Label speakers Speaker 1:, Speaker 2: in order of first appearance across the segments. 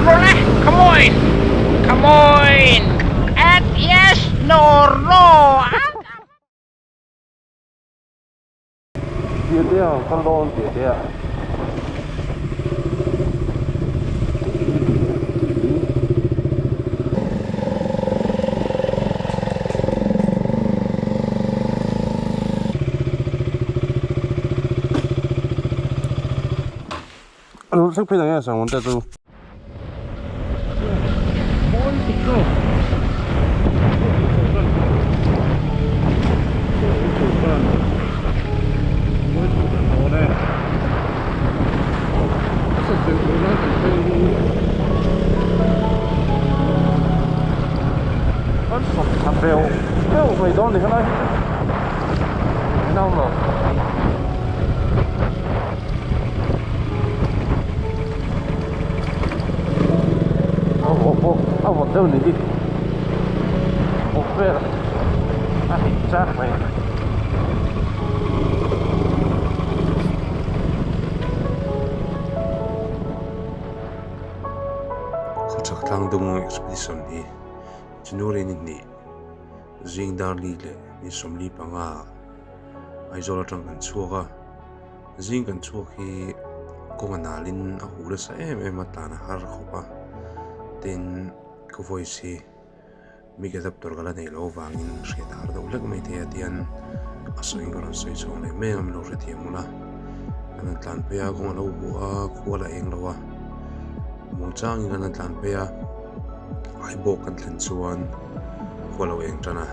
Speaker 1: Lut rawh le, come on, come on, at yes, no, no.
Speaker 2: Piatea kal dawn piatea. Lo thleng phei dang nge sangwan te chu. Mai dawn ni khan a awm lo. A vawt pawh a vawt deuh ni hi vawk vel a hei chak mai.
Speaker 3: Khawchhak tlangdung expedition hi January ni hnih zing darli leh ni 45 Aizawl atang kan chhuak a. Zing kan chhuak hi kawng a nalin a huh nasa em em a tlan a har khawp a tin ka voice hi mic adapter ka la neih loh avangin hriat a har deuh hlek mai thei a tihian a sawiin ka rawn sawi chhuak leh mek a min lo hrethiam ula kan han tlan phei a kawng a lo huh a khua la eng lo a muangchangin kan han tlan phei a Aibawk kan thlen chuan khua lo eng tan a.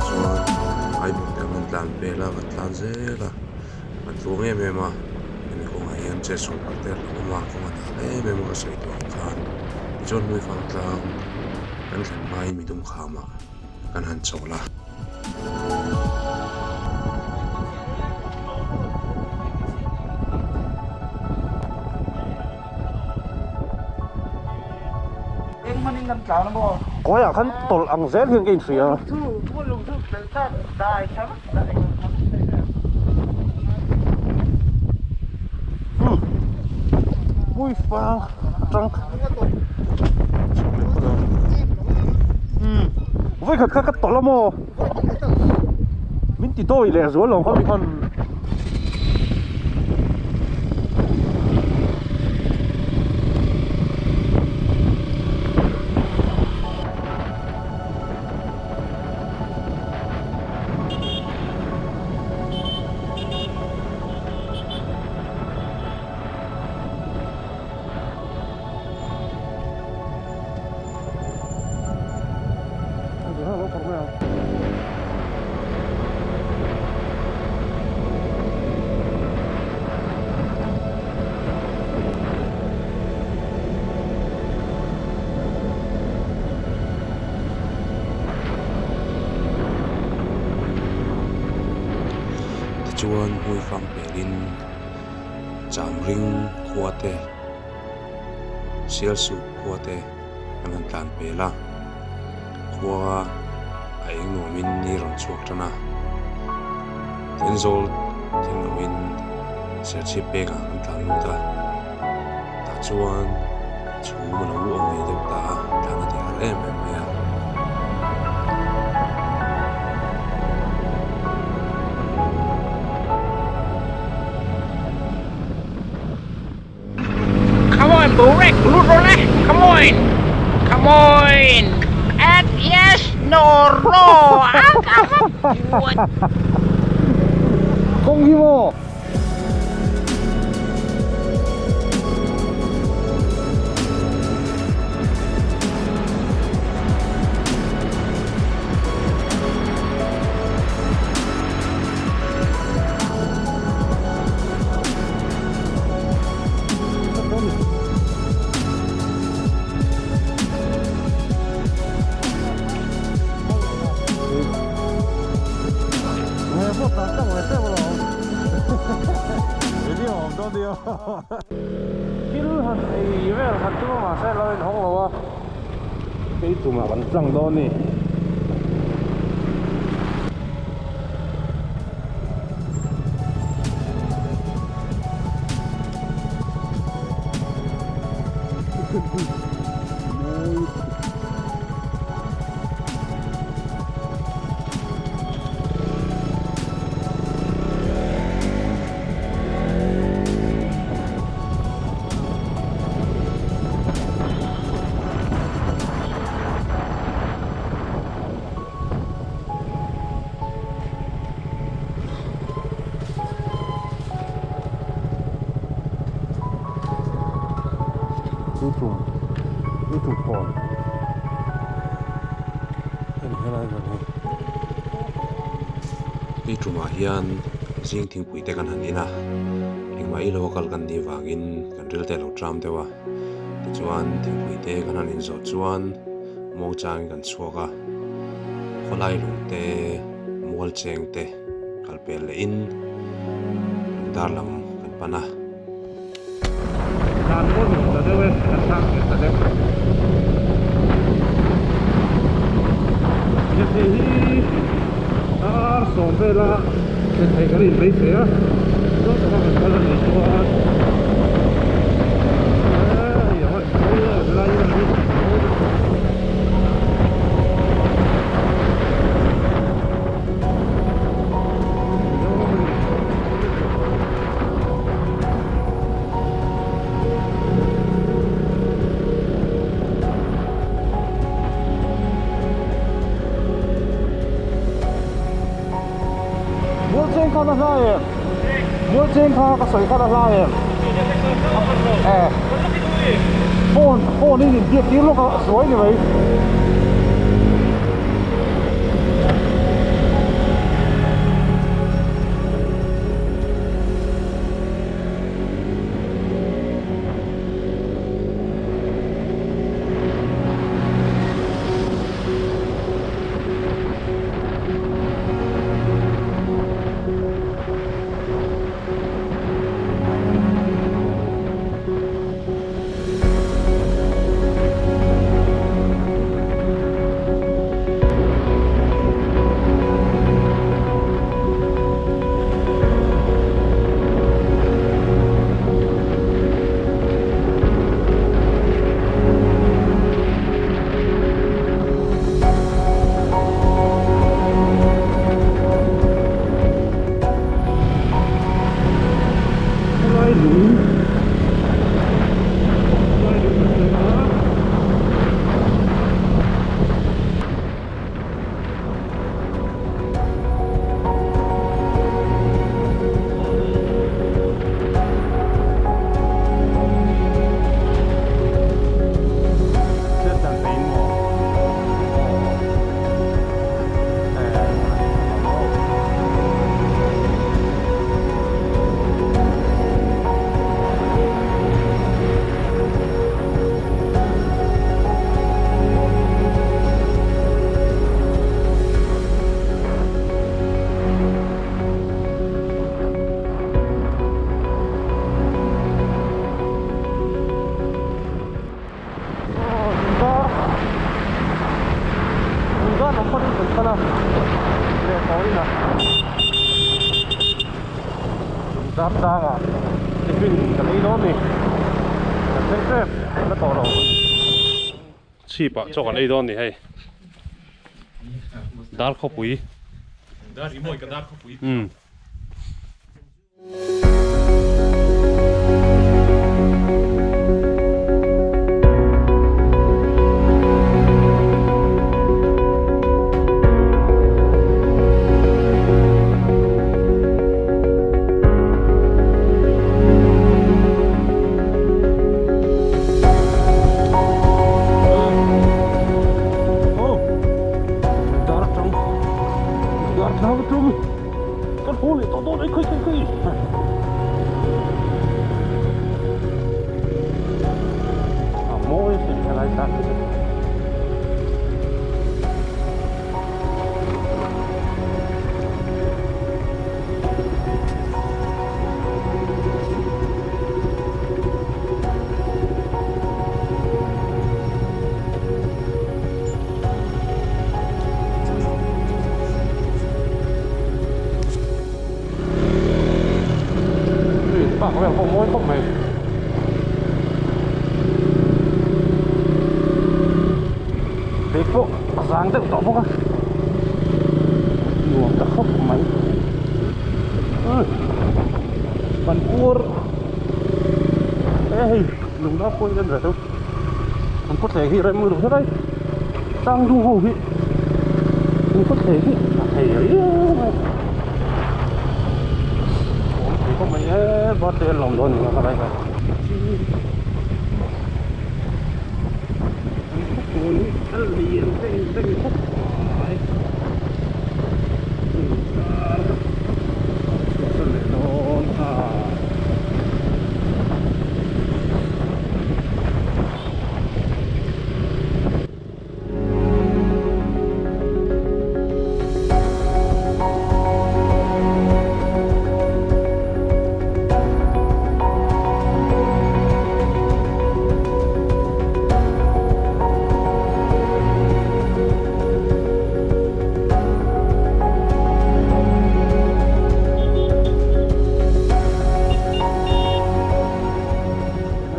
Speaker 3: Chuan Aibawk te an tlan vel a kan tlan zel a an tluang em em a hemi kawngah hian chet sawn palh te a hlauh awm a kawng a nal em em a ka sawi tawh ang khan tichuan hmuifang tlang kan thlen hmain midum khamah kan han chawl a.
Speaker 2: Kawiah khan tawlh ang zel hian ka inhria. Pui fang atang Vawi khat kha ka tawlh a maw Min ti dawi leh zual lo kha mi khan.
Speaker 3: Tichuan hmuifang pelin Chamring khua te Sialsuk khua te an han tlan pel a khua a eng nuamin ni rawn chhuak tan a Thenzawl thing loin Serchhip pengah an tlan lut a tah chuan chhum a lo awm ve deuh ta a tlan a ti har em em mai a.
Speaker 1: Come on, Burek, lut rawh le, come on, come on, at yes, no, ro,
Speaker 2: Kawng hi maw? nia. Thil han ei vel han tum a mahse a lo inhawng lo a, Keitumah kan tlang dawn a ni. Tuitum tuitum kawn hemi helai ber hi.
Speaker 3: Tuitumah hian zing thingpui te kan han in a, engmah ilo a kal kan nih vangin kan ril te a lo tram deuh a, tichuan thingpui te kan han inzawh chuan muangchangin kan chhuak a, khawlai lung te mual cheng te kal pel leh in dar lam kan pan a.
Speaker 2: Dan pawh nuam ta deuh e, kan thlak ve ta deuh. Lirthei hi ar sawm vela lirthei kan inbeisei a, chuan taka kan kal a nih chuan hei a helai hi. Mualcheng khan a hla em? Mualcheng kha ka sawi khan a hla em? Eh. Phone phone in inbiak tir lawk a suai ni mai. Helai lung helai lung kan thleng a. Dartlangah tiffin ka lei dawn ni kan thleng tep la tawh lo. Chhip ah chaw kan ei dawn ni hei dar khawpui.
Speaker 4: Dar i mawi ka dar khawpui.
Speaker 2: Umm. Kan haw leh tawh dawn e khawi khawi khawi. A mawi sin helai tlang hi chu. A zang deuh tawh bawk a, nuam ta khawp mai. Kan puar e hei lungdar pawh hi kan ve deuh an khawthleng hi rem lutuk helai tlangdung ho hi an khawthleng hi a thei riau mai awm thei khawp mai e birthday an lawm dawn ni ang helai hian. An khawpawn hi a lian beng beng khawp mai inkar a chhuahsan leh dawn ta.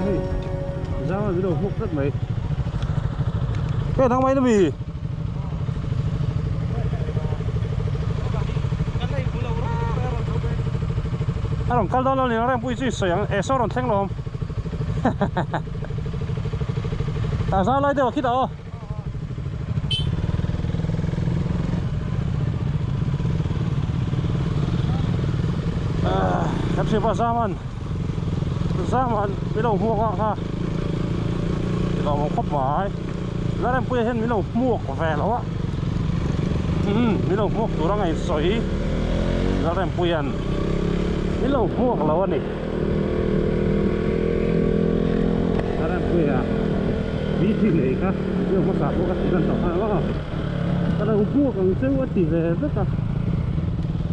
Speaker 2: Hei zang a min lo hmuk tlat mai hei dang mai na mi. A rawn kal dawn lo ni ang rengpui chu i sawi ang e saw rawn thleng lawm a zau lai deuh a khitah aw. Kan hriat pawh Zaman Zaman min lo hmuak a kha lawm awm khawp mai Lalrempuia hian min lo hmuak ve lo a umm min lo hmuak tur a ngaihsawi Lalrempuia'n min lo hmuak lo a ni Lalrempuia meeting nei kha video hmasa pawh ka tih lan tawh kha aw ka lo hmuak ang cheu a ti ve vek a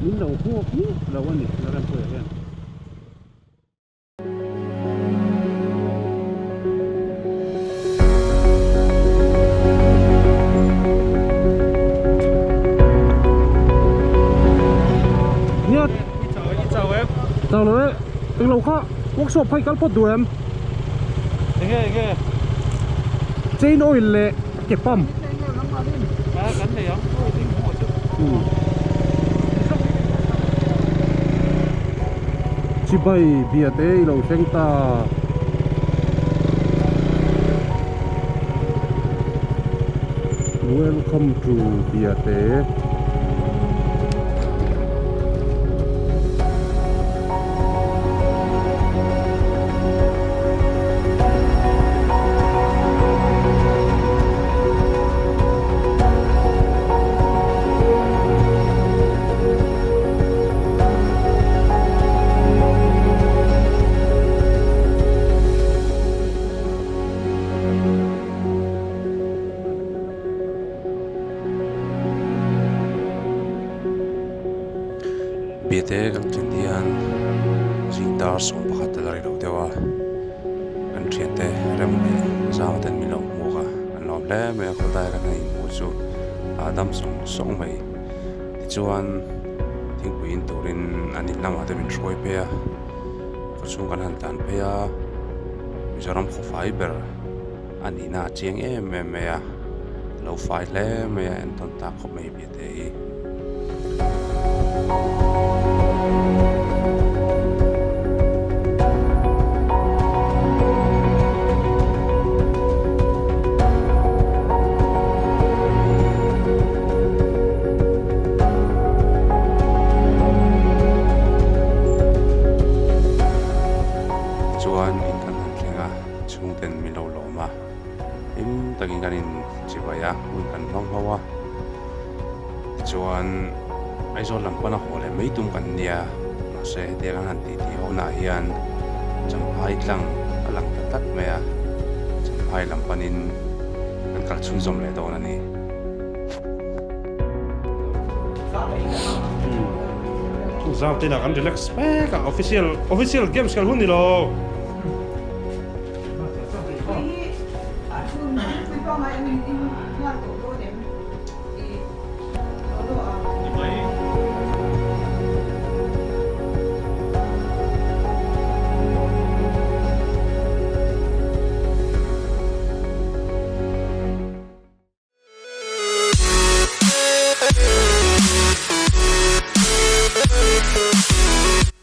Speaker 2: min lo hmuak miah lo a ni Lalrempuia hian. Chau lo e, englo kha workshop phei kal phawt duh em?
Speaker 4: Enge enge?
Speaker 2: Chain oil leh ke pump.
Speaker 4: Kan nei ang, oil ding hmuh chu.
Speaker 2: Chibai biate i lo thleng ta. Welcome to biate.
Speaker 3: Biate kan thlen hian zing dar 11 a la ri lo deuh a kan thiante rem leh zau ten min lo hmuak a an lawm hle mai a khawdai kan han inhmuh chu a dam sawng sawng mai tichuan thingpui in turin an in lamah te min hruai phei a khawchhung kan han tlan phei a Mizoram khawfai ber a nihna a chiang em em mai a lo fai hle mai a entawn tak khawp mai biate hi. Chuan in kan han thleng a chhungten min lo lawm a hlim takin kan in chibai a hun kan hmang ho a tichuan Aizawl lam pawn a haw leh mai tum kan nia mahse hetiang an han tih tih ho naah hian Champhai tlang a lang ta tlat mai a Champhai lam panin kan kal chhunzawm leh dawn a ni.
Speaker 2: Zau te lah kan relax mek a official official games kal hun ni lo.